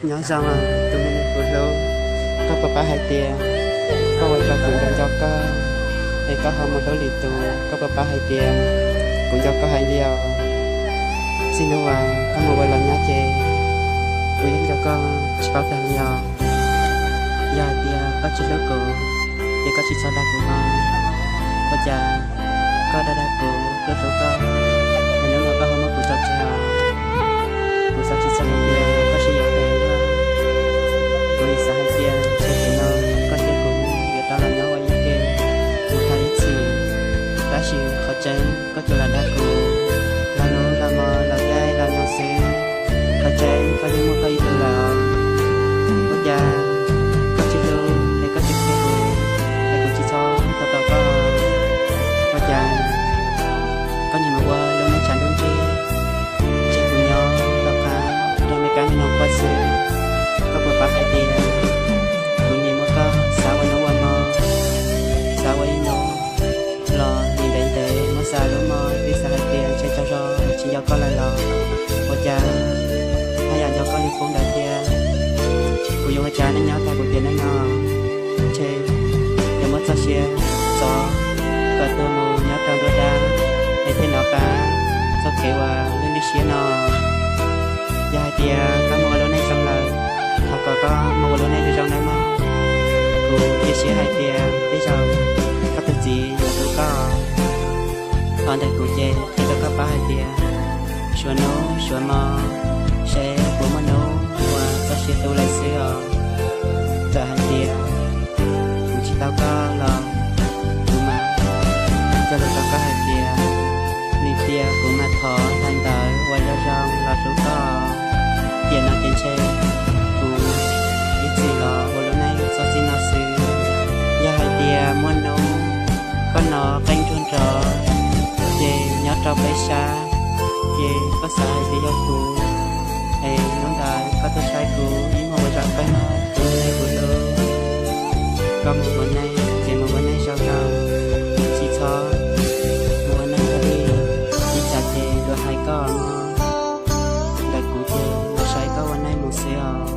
Nyob zoo tus me neeg kuv hlub, koj puas paub hais tias koj ua rau kuv nco nco koj, es koj ho mus hlub lwm tus? Koj puas paub hais tias kuv nco koj heev li os? Txij hnub uas koj mus ua los nyob ces kuv yeej nco koj tsis paub tag li os. Yog hais tias koj tsis hlub kuv, ces koj tsis txhob dag kuv mog. Ua cas koj dag dag kuv, hlub hlub koj, es hnub no koj ho muab kuv tso tseg os? Kuv xav tsis txog tias koj siab yuav phem luaj. Kuv yeej xav hais tias ntshe tam no koj thiab kuv yuav tau los nyob ua ib ke mus tau ib txhis, tab sis qhov tseeb koj tsuas lam dag kuv los hnub los hmo los caij los nyoog xwb. Qhov tseeb koj yeej muaj koj ib tug lawm. Ua cas koj tsis hlub es koj tsis qhia kuv, es kuv tsis txhob tau tos koj? Ua cas koj niaj mus ua lub neej tshav ntuj nrig, tseg kuv nyob tom qab rau me kab me noog quaj xwb? Koj puas paub hais tias kuv nim muab koj xav ua hnub ua hmo, xav ua ib hnub los nim ntev ntev, muab xav lub hmo twb xav hais tias ntshe tsaug zog tsis nco koj lawm los? Ua cas haj yam nco koj li qub ntawd thiab? Kuv yuav ua cas nej nyob tag kuv tiam neej no? Ntshe yuav muab txoj sia txov kom tuag mus nyob rau nruab dab, es thiaj nov qab txoj kev uas lwj lwj siab no. Yog hais tias koj mus ua lub neej zoo lawm, thov kom koj mus ua lub neej zoo zoo nawb mog. Kuv cia siab hais tias tej zaum koj tus txiv yuav hlub koj. Qhov ntawm kuv ces qhia rau koj paub hais tias suav hnub suav hmo, seb puas muaj hnub uas koj siab tu lawm xwb os. Txawm hais tias kuv tsis tau koj los kuv mam cog lus rau koj hais tias, vim tias kuv mam thov hlais ntawv uas zoo zoo los hlub koj. Tiam no ces ntshe kuv ib txwm los ua lub neej txog txij no xwb. Yog hais tias muaj hnub koj hnov qeeb nruag nrov, ces nyob rau peb sab, ces koj xav hais tias yog kuv, es hnub ntawd koj tuaj saib kuv ib hmos ua zog kawg no, tus neeg kuv hlub. Koj mus ua neej ces mus ua neej zoo zoo, tsis txhob mus ua neej dog dig, ib tsam ces luag hais koj mog. Ntawm kuv ces mus saib koj ua neej mus xwb os.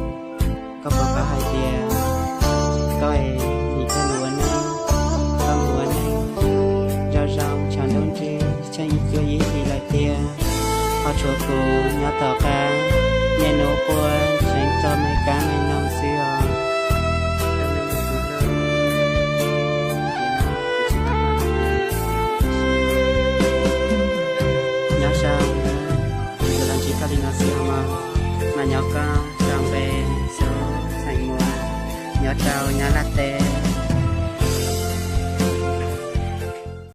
Koj puas paub hais tias koj es nim thiaj mus ua neej, koj mus ua neej zoo zoo tshav ntuj nrig tsheej ib cuab ib hlis lawm tiag, ho tshuav kuv nyob tom qab niaj hnub quaj seev txog me kab me noog xwb os. Nyob zoo, kuv yuav los ntsib koj li no xwb os mog. Mas nyob koj rau npe Xub Xeem Muas, nyob rau Nyab Laj teb.